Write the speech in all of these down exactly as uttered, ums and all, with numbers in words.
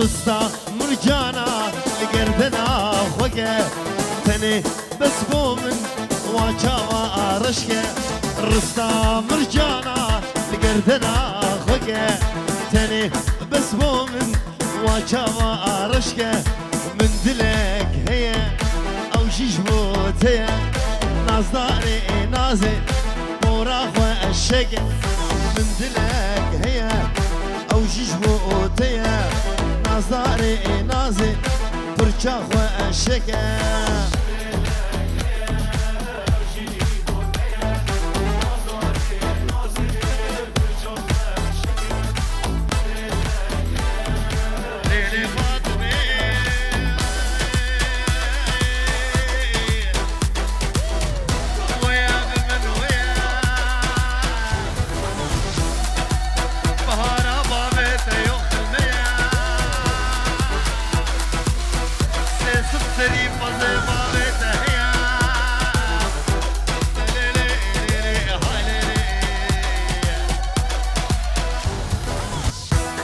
Rista mircana li gerdena xwe ke, tenê bes bo min wa çawa reş ke. Rista mircana li gerdena xwe ke, tenê bes bo min wa çawa reş ke. Min dilek heye, ew jî ji bo te ye. Nazdarê nazê, pora xwe eşeke. Min dilek heye, ew jî ji bo te ye. Nazdarê nazê, pirça xwe eşeke.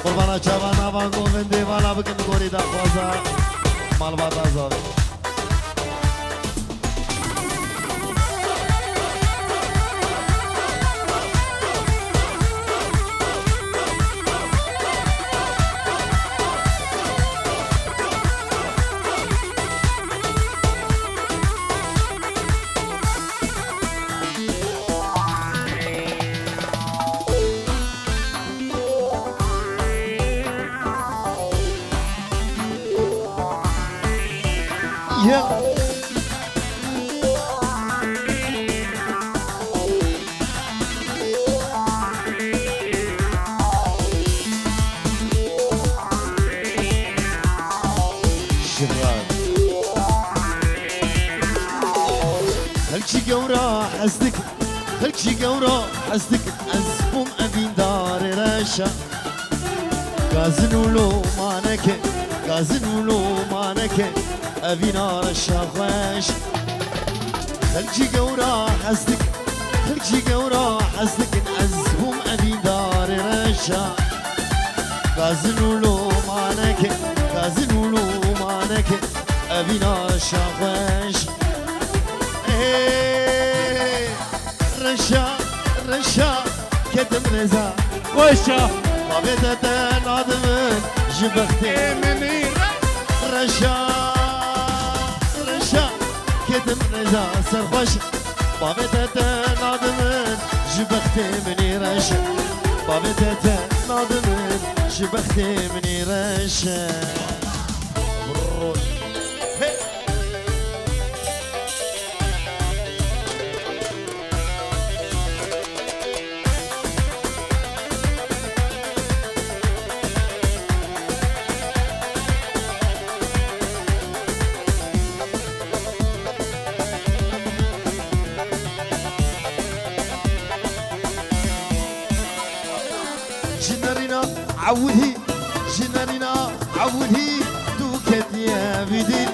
Qurbana çavan, nava govindê, vala bikin gorî daxwaza malbata zavê. Xelkî gewra hez dikin, xelkî gewra hez dikin, ez bûm evîndarê reşa. Gazin û lomaneke, gazin û lomaneke, evîna reşa xweş. Xelkî gewra hez dikin, xelkî gewra hez dikin, ez bûm evîndarê reşa. Gazin û lomaneke, gazin û lomaneke, evîna reşa xweş. Ê, reşa, reşa, ketim rêza. Xweşa. Bavê te te nadimin ji bextê minî. Reşa, reşa, ketim rêza serxweş. Bavê te te nadimin ji bextê minî reş. Bavê te te nadimin ji bextê minî reş. Hey! Ji nerîna ewilî, ji nerîna ewilî tu ketiye vî dî.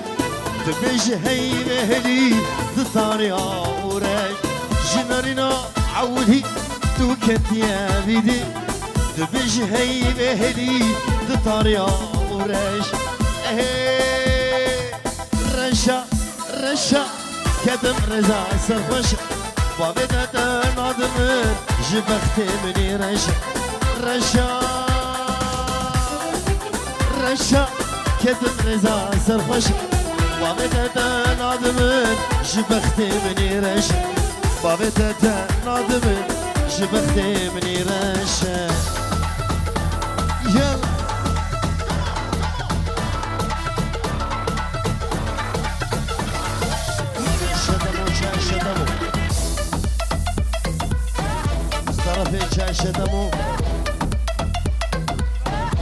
Dibêje hey ve helî di tariya û reş. Ji nerîna ewilî tu ketiye vî dî. Dibêje hey ve helî di tariya û reş. Ehê, reşa, reşa, ketim rêza serxweş. Bavê te te nadimin ji bextê minî reş. Reşa, reşa, ketim rêza serxweş. Bavê te te nadimin ji bextê minî reş. Bavê te te nadimin ji bextê minî reş. Yel. Şedemo, çay şedemo. Tarafê çay şedemo.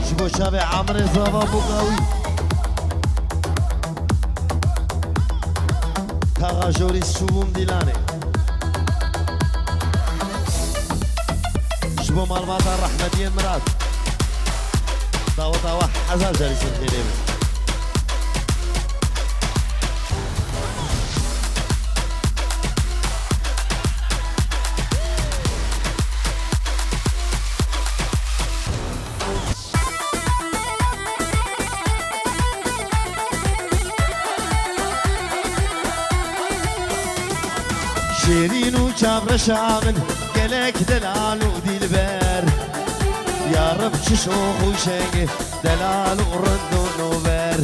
Ji bo çavê Amrê Zava Bugawî. Taxa Jorî Sûbûm Dîlanê. Ji bo malbata rehmetiyê Mirat. Daweta we hezar carî sirxê lê be. Şêrîn û çavreşa min, gelek delal û dîlber. Ya Reb çi şox û şeng, delal û rind û nover.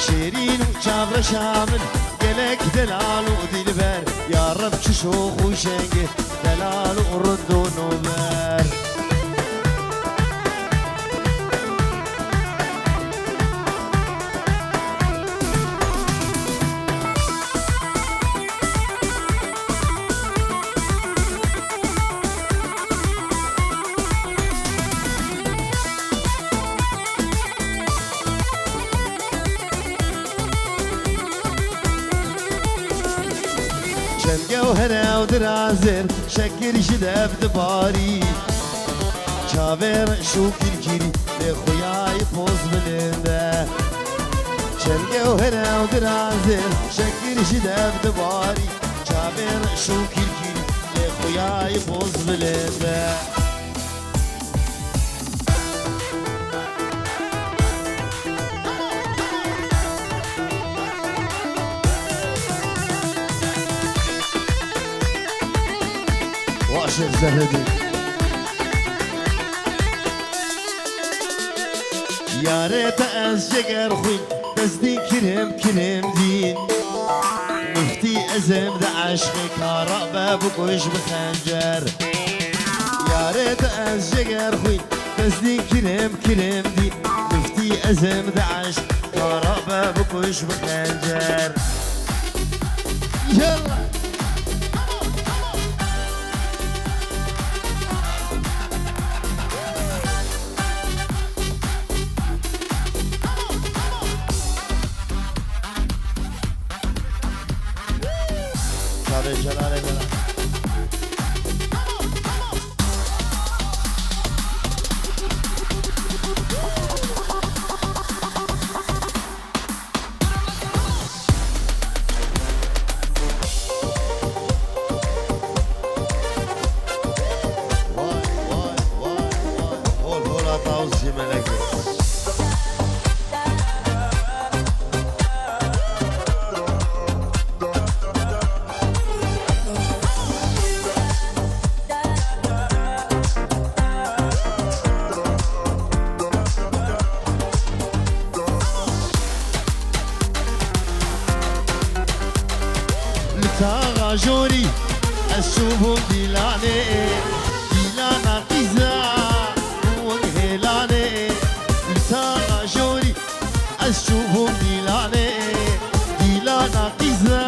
Şêrîn û çavreşa min, gelek delal û dîlber. Ya Reb çi şox û şeng, delal û rind û nover. Çend gewhere ew dirazir, şekir ji dev dibarî. Çavê reş û kirkirî, lê xuyayî poz bilind e. Çend gewhere ew dirazir, şekir ji dev dibarî. Çavê reş û kirkirî, lê xuyayî poz bilind e. Waşe zehredî. Yarê te ez jiger xwîn, destî kirim kirim dîn. Miftî ezem de eşqê kara be bikuş bi xencer. Yarê te ez jiger xwîn, destî kirim kirim dîn. Miftî ezem de eşq kara be bikuş bi xencer. Yalla. Çavê Celalê Bela. Vay, vay, vay, vay. Hol, hol, hata o zî melek. Li taxa jorî ez çûbûm dîlanê, dîlana qîza bû wek hêlanê. Li taxa jorî ez çûbûm dîlanê, dîlana qîza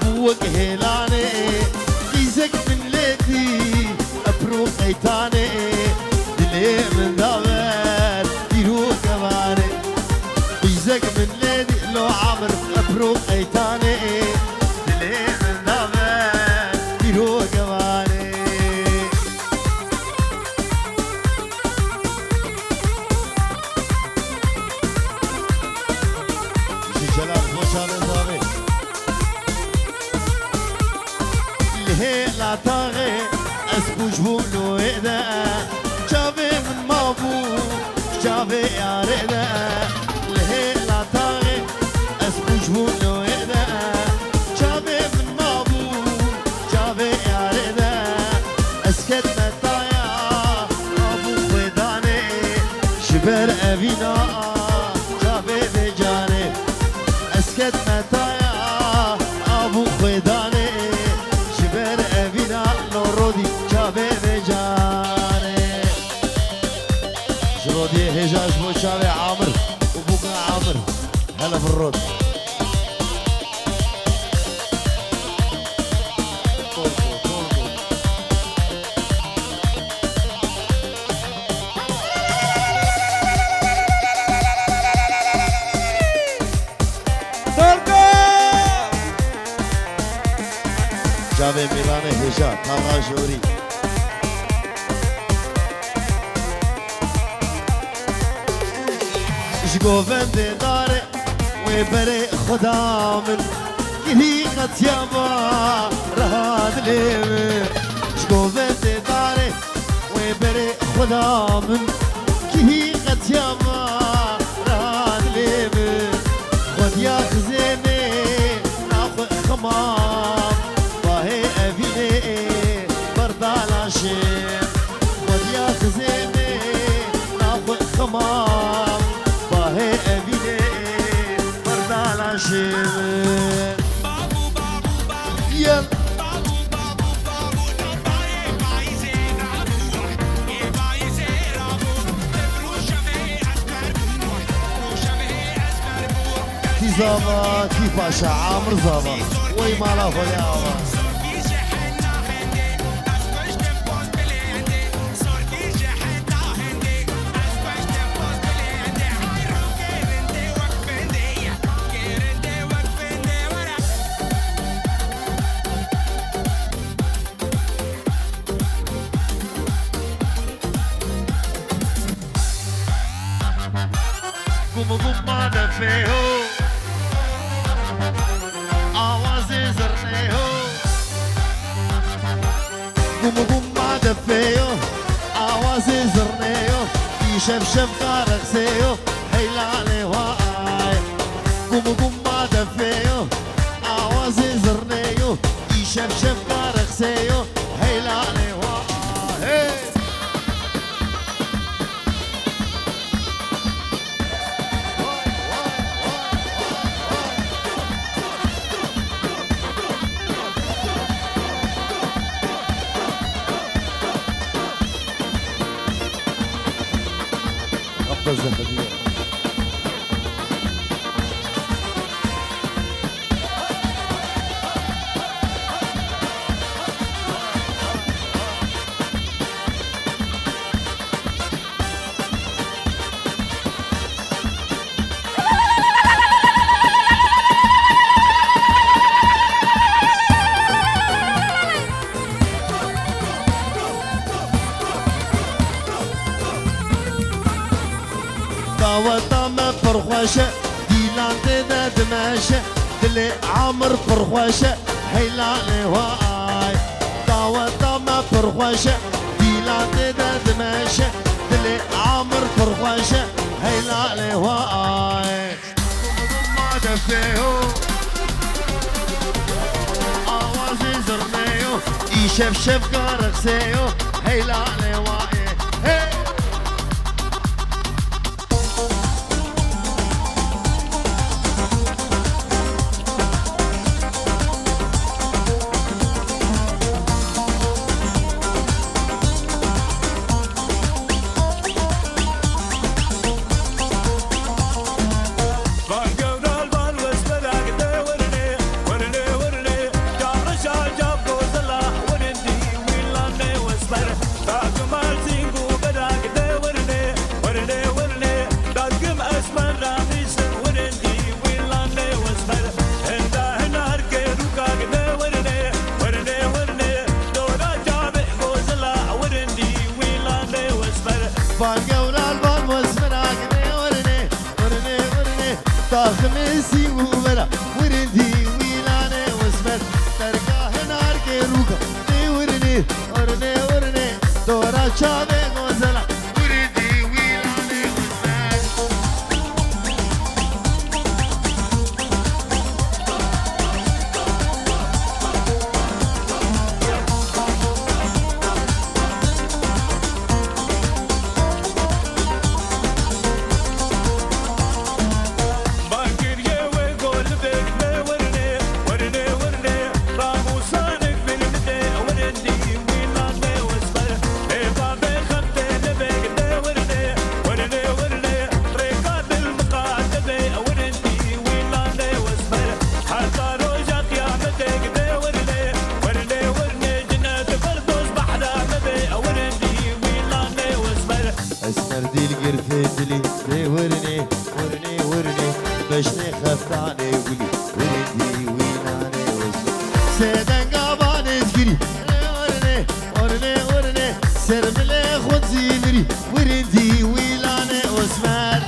bû wek hêlanê. Qîzek min lê dî, epir û qeytanê, dilê min da ber pîr û kevanê. Qîzek min lê dî, lo amir, epir û qeytanê, dilê min da ber pîr û kevanê. Ji Celal bo çavê zavê. Li hêla taxê ez pûç bûm li wê de. Çavê min mabû çavê yarê de. Li hêla taxê ez pûç bûm li wê de. Çavê min mabû çavê yarê de. Ez ketme taya abû xwêdanê, ji ber evîna çavê vê carê. Ez ketme taya abû xwêdanê, ji ber evîna lo rodî çavê vê carê. Ji rodiyê hêja ji bo çavê Amir û bûka Amir. Hele vir rod. Turko! Çavê Mîranê hêja, taxa jorî. Ji govendê dare wê berê Xweda min, kirî qetiyama reha dilê min. Ji govendê dare wê berê Xweda min, kihî qetiyama reha dilê min. Xwediya xizênê naxwe xemam, ba Yel. Kî zava, kî paşa, Amir zava. Wey mala xwe lê ava. Gum gum ma defê ho, awazê zirnê ho. Gum gum ma defê yo, awazê zirnê yo. Îşev şevka rexsê yo, hey lalê way. Gum gum ma defê yo, awazê zirnê yo. Îşev şevka rexsê yo, hey lalê way. Hey! Daweta me pir xweş e, dîlan tê de dimeşe, dilê Amir pir xweş e, hey lalê way. Daweta me pir xweş e, dîlan tê de dimeşe, dilê Amir pir xweş e, hey lalê way. Ma defê ho, awazê zirnê yo, îşev şevka rexsê yo, hey lalê wayê, hey. Van gewral van wesmera gine werne, werne, werne. Taximê sî û vera, wirindî wî lanê wesmer. Dergahê narkê rûka, nê werne, werne, werne. Dora çavê gozela, wirindî wî lanê wesmer. Esmer dîl girfê dilî, dê wirinê, wirinê, wirinê, beşnê xeftanê gulî, wirindî wî nanê wis. Sê denga vanê zgirî, wirinê, wirinê, wirinê, ser milê xwe zîvirî, wirindî wî lanê Osmer.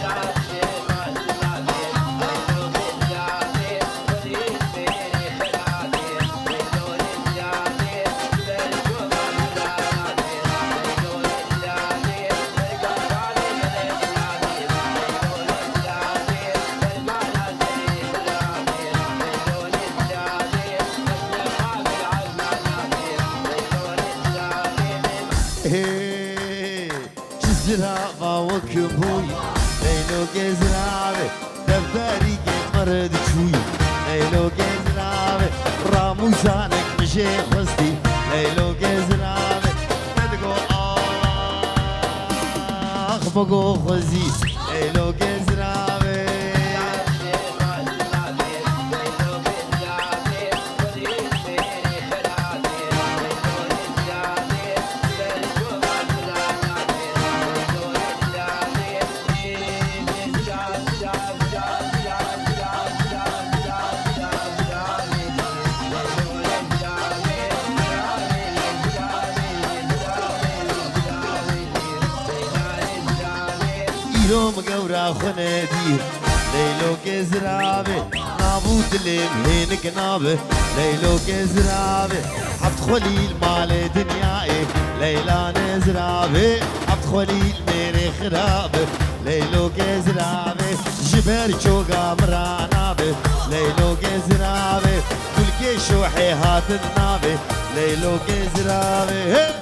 Hey, çi zirava wek bûyî, neyno gê ziravê, defterî gê qere diçûyî. Leylo gezrave, ramûzanek min jê xwestî. Leylo gezrave, me digo ax, bigo xwezî. Leylo gezrave. Îro min gewra xwe nedî. Leylo gezrave, nav û dilê min hênik nabe. Leylo gezrave, heft xwelî li malê dinyayê. Leyla nezrave, heft xwelî li mêrê xirabe. Leylo gezrave, ji ber çoga min ranabe. Leylo gezrave, kulkê şohê hatin nabe. Leylo gezrave, hey!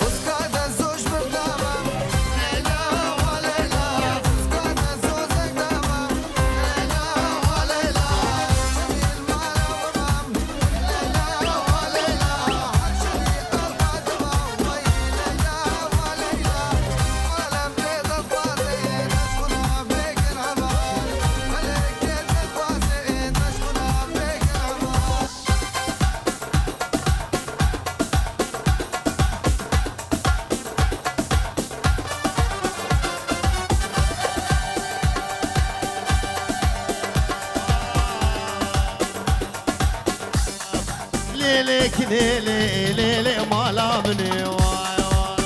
Lê lê kinê lê lê lê mala min ê, way way.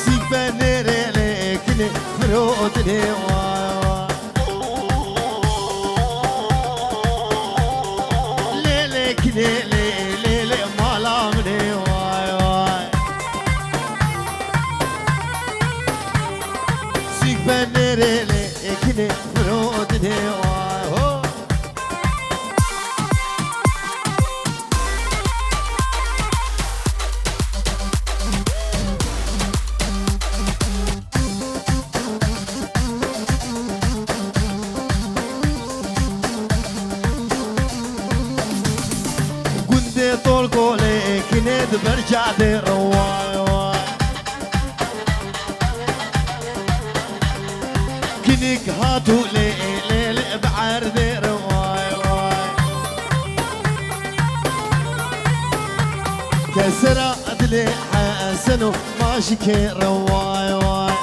Sîk benê rê lê kinê firodinê, way way. Lê lê kinê lê lê lê mala min ê, way way. Sîk benê rê lê kinê firodinê, way ho. Gundê Tolkolê kinê di ber cadê re, way way. Kinik hatû lê lê lê bi erdê re, way way. Kesera dilê Hesen û Majikê re, way way.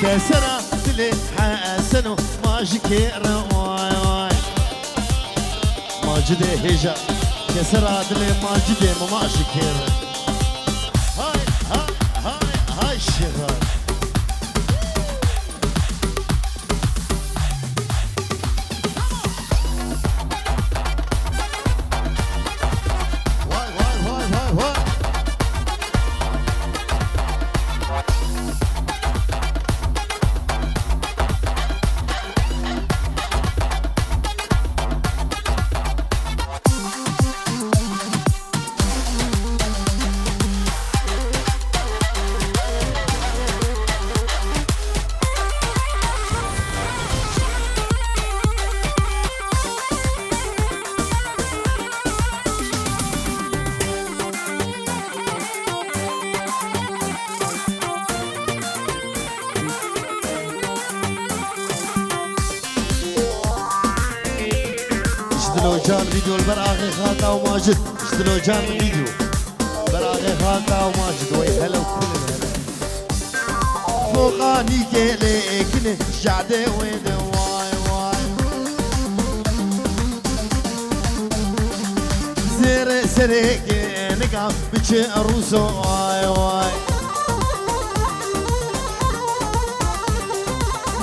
Kesera dilê Hesen û Majikê re, way way. Macidê hêja, kesera dilê Macidê min Majikê re. Hay hay hay hay şêxan. Vay vay vay vay vay. Ji Dilocan Video li ber axê Xalta û Macid. Ji Dilocan Video. Ber axê Xalta û Macid. Wey hele û kulin hele. Foqanî gelê ekine jadê wê de, way way. Zêrê serê genika biçe rûso, way way.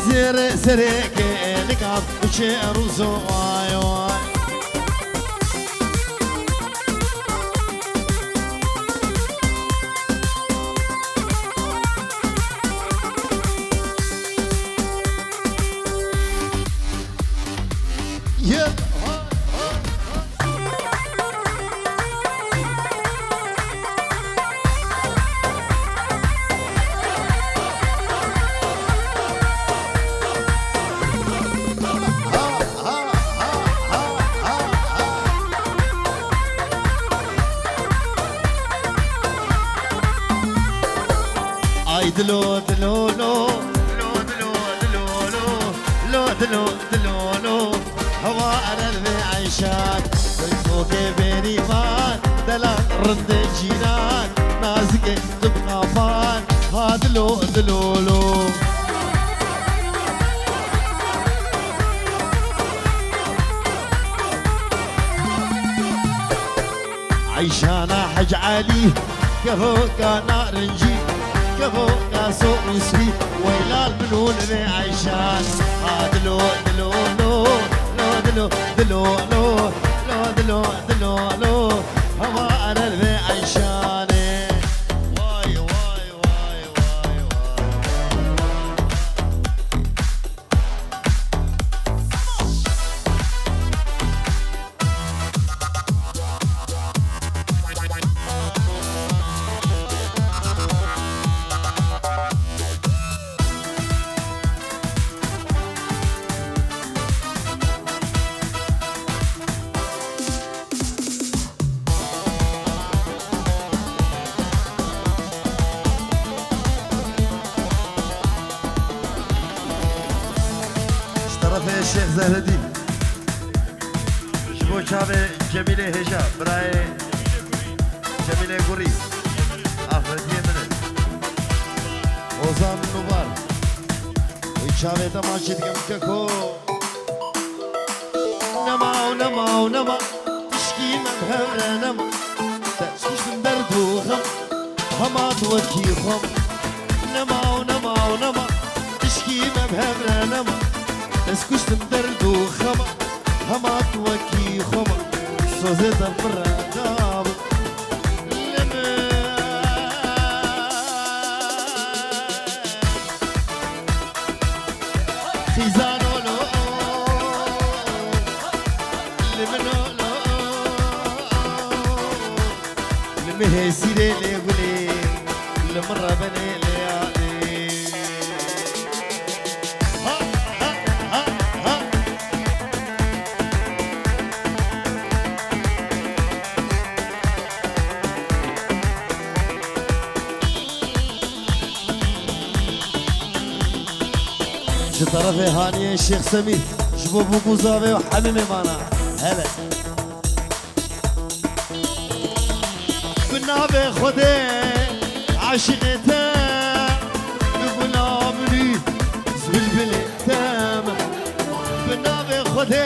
Zêrê serê genika biçe rûso, way way. Dilo, dilo, lo, lo, dilo, dilo, lo, lo, dilo, dilo, lo. Hewa erel ve Eyşan, tokê bêrîvan, delal rindê cîran, nazikê tu bi qafan, ha dilo, dilo, lo. Eyşana Hec Elî, kevoka narincî, kevoka sor û spî, weylal min û li vê Eyşan. Ha dilo, dilo, lo, lo, dilo, dilo, lo, lo, dilo, dilo, lo, hewa erel vê Eyşanê. Vay, vay, vay, vay, vay. Ji terefê Şêx Zehredîn. Ji bo çavê Cemîlê Hêja, birayê Cemîlê Gurî. Afetiyê min e. Ozan Nubar. Ey çavê te maçî dikim keko. Nema û nema û nema, tişkî me bi hev re nema. Te kuştim derd û xem, hema tu wekî xwe. Nema û nema û nema, tişkî me bi hev re nema. Ez kuştim derd û xema, hema tu wekî xwe ma. Sozê te bi re dabû. Li min. Xîzano lo, li min lo, li min hêsîrê lê gulê, li min rebenê lê yadê. Ha, ha, ha, ha. Ji terefê haniyê Şêx Semîr, ji bo Bûk û Zavê û hemî mêvana. Hele. Bi navê Xwedê aşiqê te, bi gula min î, bi bilbilê te me. Bi navê Xwedê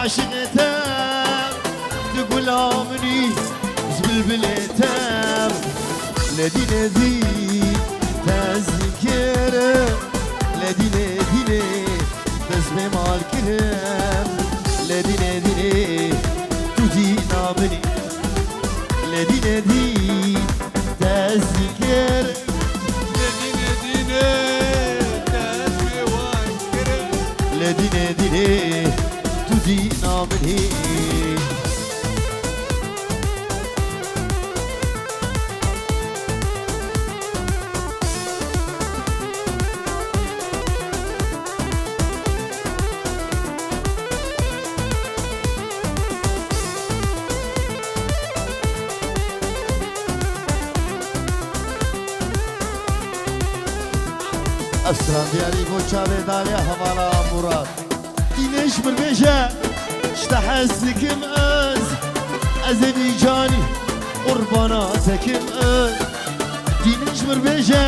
aşiqê te, bi gula min î, bi bilbilê te me. Ledî ledî te zikir, ledî ledî dest pê mal kirim. Ledî ledî tu dîna min î. Ledî ledî te zikir. Ledî ledî te pê waykirim. Ledî ledî tu dîna min î. Ev stran diyarî bo çavê daliya hevala Murat. Dînê ji min bêje, ji te hez dikim ez. Ez ê vî canî qurbana te kim ez. Dînê ji min bêje,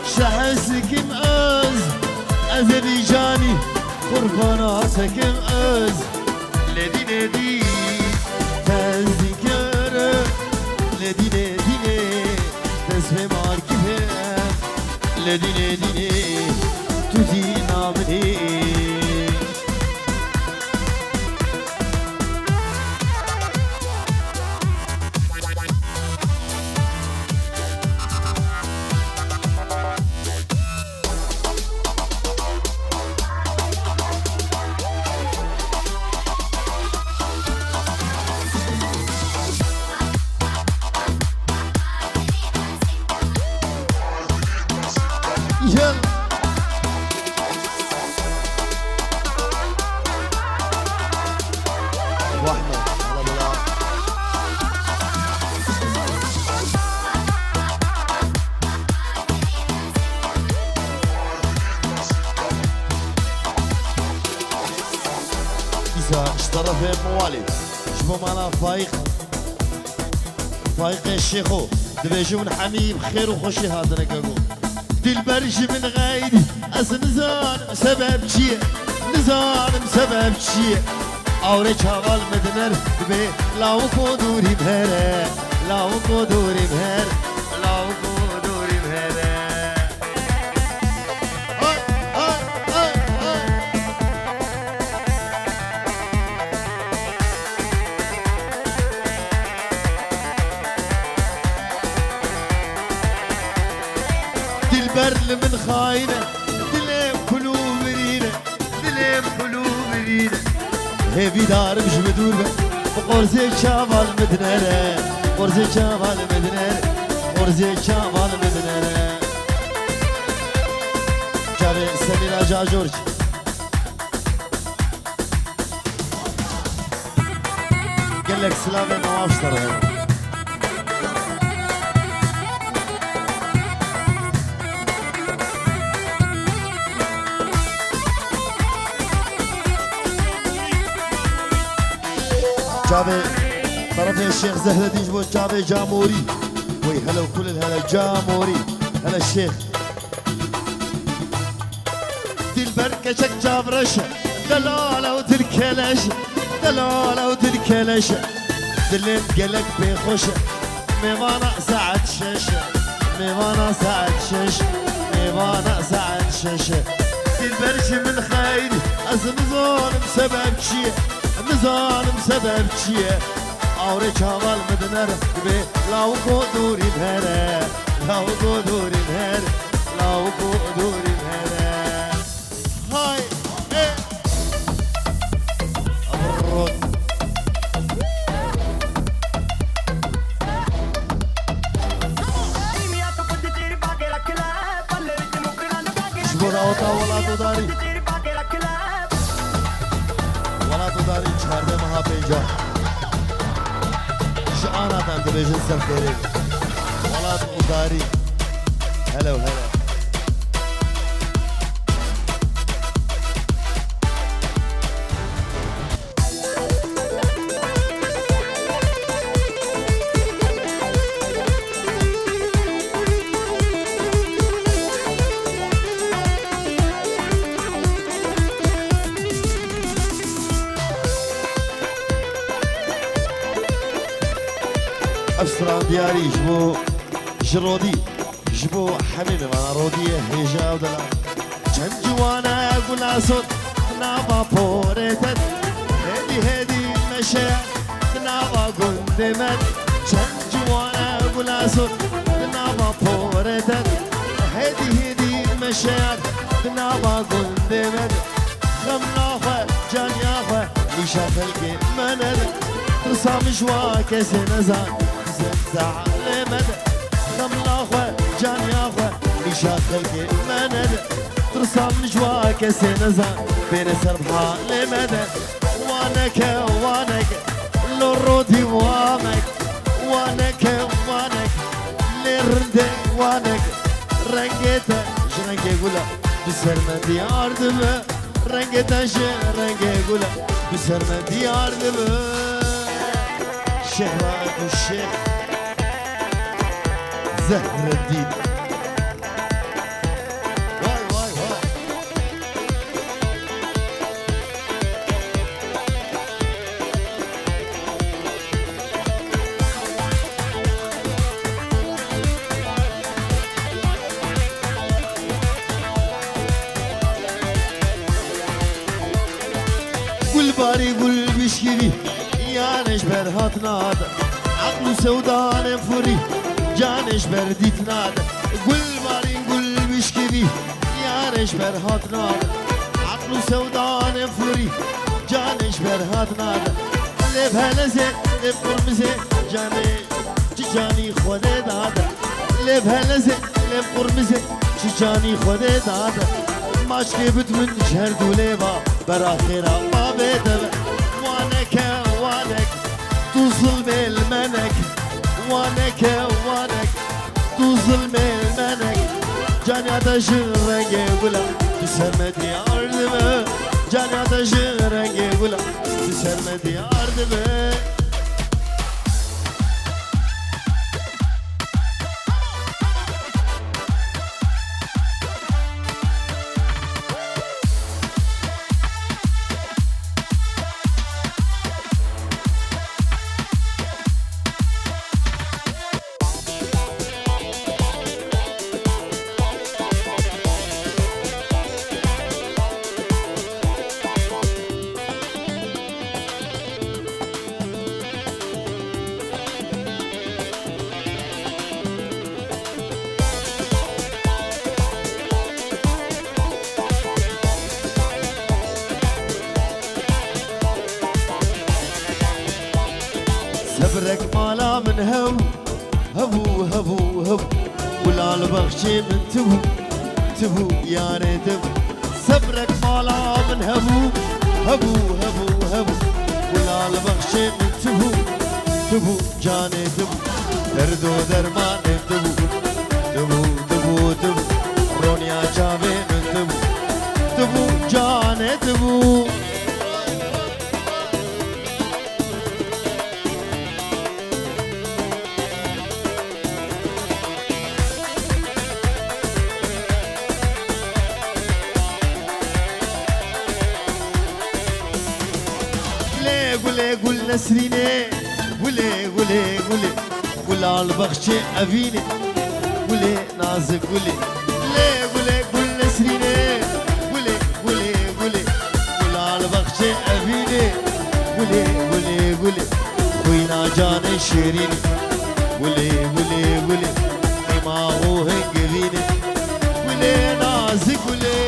ji te hez dikim ez. Ez ê vî canî qurbana te kim ez. Ledî ledî te zikir, ledî ledî dest pê mal kirim. Ledî ledî tu dîna min î. Yıl. Vahme, ala bala. Rafê Mewalî, ji bo mala Faîq, Faîqê Şêxo, dibêjin hemî bi xêr û xweşî hatine keko. Dilber ji min xeyrî, ez nizanim sebeb çi ye, nizanim sebeb çi ye. Awrê çaval min diner, dibê lawiko dûrî bere, lawiko dûrî bere, lawiko dûrî bere. Hay, hay, hay, hay. Dilber li min xayîn e, dilê min kulû virîn e, dilê min kulû virîn e. Hêvî darim ji min dûr be, bi qorzê çaval min dinere, qorzê çaval min dinere, qorzê çaval min dinere. Çavê Semîra Cajorç. Gelek silavên newaf ji te re hene. Çavê terefê Şêx Zehredîn ji bo çavê Camorî. Wey hele kulil hele Camorî. Hele Şêx. Dilber keçek çavreş e, delal ew dilkeleş e, delal ew dilkeleş e. Dilên gelek pê xweş e, mêvana saet şeş e, mêvana saet şeş, mêvana saet şeş e. Dilber ji min xeyrî, ez nizanim sebeb çi ye, nizanim sebeb çi ye. Awrê çaval min dinere, dibê lawiko dûrî bere, lawiko dûrî bere, lawiko dûrî bere. Hay, ê. Rot. Ji bo raweta Welat û Darî. Welat û Darî çardeh meha pênca. Ji ana em dibêjin ser xêrê. Welat û Darî. Hello, hello. Ev stran diyarî ji bo, ji Rodî. Ji bo hemî mêvana Rodiyê hêja ew dela. Çend ciwan e gula sor di nava porê te de. Hêdî hêdî meşeya di nava gundê me de. Çend ciwan e gula sor di nava porê te de. Hêdî hêdî meşeya di nava gundê me de. Xem naxwe, caniya xwe, nîşa xelkê me nede. Tirsa min ji wa kesê nezan, xizir zealê me de. Xem naxwe, caniya xwe, nîşa xelkê me nede. Tirsa min ji wa kesê nezan, bêne ser bi halê me de. Waneke, waneke, lo rodî wamek. Waneke, waneke, lê rindê waneke. Rengê te ji rengê gula bi ser me diyar dibe. Rengê te ji rengê gula bi ser me diyar dibe. Şêx Raif û Şêx Zehreddîn. Vay, vay, vay. Gul barî, gul bişkivî, yanê ji ber hatina te. Eql û sewdanên furî, canê ji ber dîtina te. Gul barî, gul bişkivî, yanê ji ber hatina te. Eql û sewdanên furî, canê ji ber hatina te. Lê bi helezê, lê bi qurmizê, canê çi canî Xwedê dade. Lê bi helezê, lê bi qurmizê, çi canî Xwedê dade. Maçkê bid min ji her du lêva, bera xêra bavê te be. Waneke, wanek, tu zilmê li me neke. Waneke, wanek, tu zilmê li me neke. Caniya te ji rengê gula bi ser me diyar dibe. Cana te ji rengê gula, bi ser me diyar dibe. Sebrek mala min hebû, hebû, hebû, hebû. Gula li bexçê min tibû, tibû, yarê tibû. Sebrek mala min hebû, hebû, hebû, hebû. Gula li bexçê min tibû, tibû, canê tibû. Derd û dermanê tibû, tibû, tibû, tibû. Roniya çavê min tibû, tibû, canê tibû. Gulê, gulê, gul nesrînê, gulê, gulê, gulê, gula li bexçê evînê, gulê nazik gulê. Lê gulê, gul nesrînê, gulê, gulê, gulê, gula li bexçê evînê, gulê, gulê, gulê, xwîna canê şêrînê, gulê, gulê, gulê, qîma û hingivînê, gulê nazik gulê.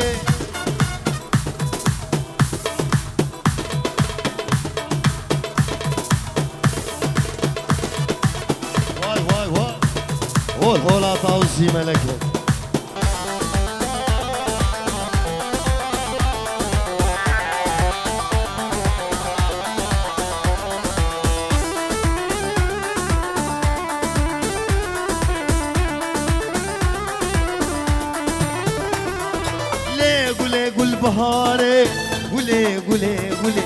Vay, vay, vay. Hol, hola Tawusî Meleke. Lê gulê gulbiharê, gulê, gulê, gulê,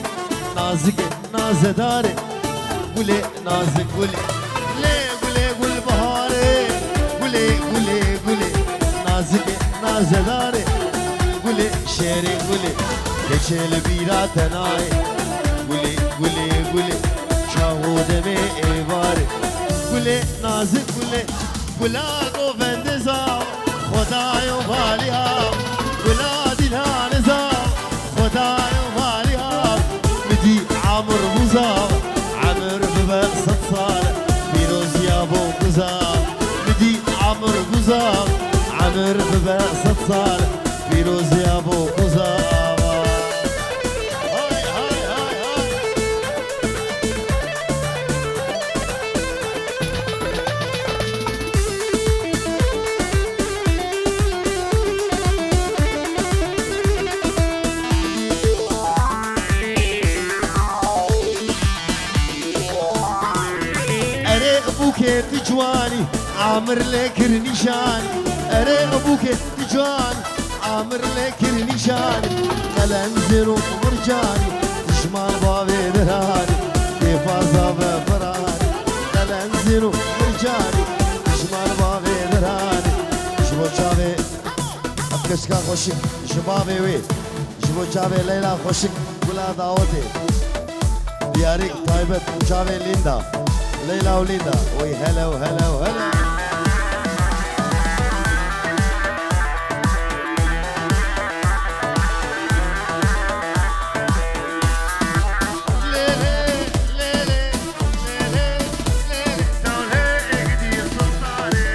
nazikê, nazedarê, gulê, nazik gulê. Lê gulê gulbiharê, gulê, gulê, gulê, nazikê, nazedarê, gulê, şêrê gulê, keçê li bîra te nayê, gulê, gulê, gulê, çax û demê êvarê, gulê, nazik gulê. Gula govendê zav, Xwedayo valiya, gula dîlhanê zav, Xwedayo valiya. Midî amir bû zav, amir bibe sed sal, pîroziya bo ku zav. Midî amir bû zav, amir bibe sed sal, pîroziya bo ku zav. Hay, hay, hay, hay. Erê bûkê tu ciwanî, amir lê kir nîşanî. Erê bûkê tu ciwanî, amir lê kir nîşanî. Qelen zêr û mircanî, dijman bavê diranî. Kêfa zave firanî. Qelen zêr û mircanî, dijman bavê diranî. Ji bo çavê ev keçika xweşik ji bavê wê. Ji bo çavê Leyla xweşik gula dawetê. Diyarîk taybet çavê Lînda. Leyla û Lînda. Oy hele û hele û hele. Lê lê, lê lê, lê lê, lê lê. Dawlê êgidî sultanê.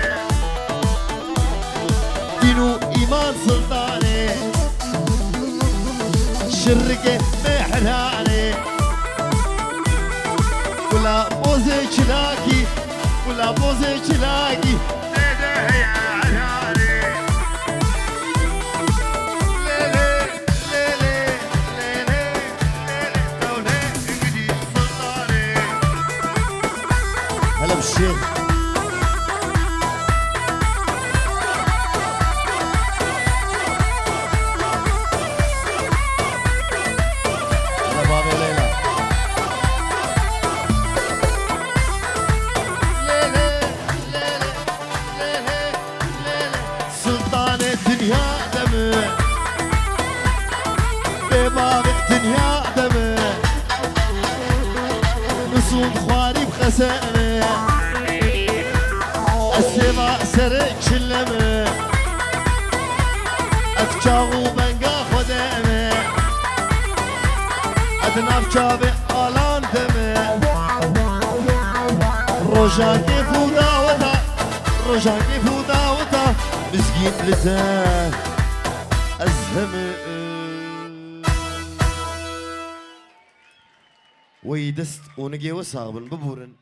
Dîn û îman sultanê, şirikê mêhranê. Kula bozê çilakî, kula bozê çilakî. Tê de heye erarê. Lê lê, lê lê, lê lê, lê lê. Dawlê êgidî sultanê. Hele bi şêr. Dinya de me, bê bavê dinya de me, nisûn xwarî bi qese me. Ez sêva serê çile me, ez çax û benga xwe de me, ez di nav çavê alan de me. Roja kêf û daweta, roja kêf û daweta, mizgîn li te ez heme. Wey dest û nigê we sax bin, bibûrin.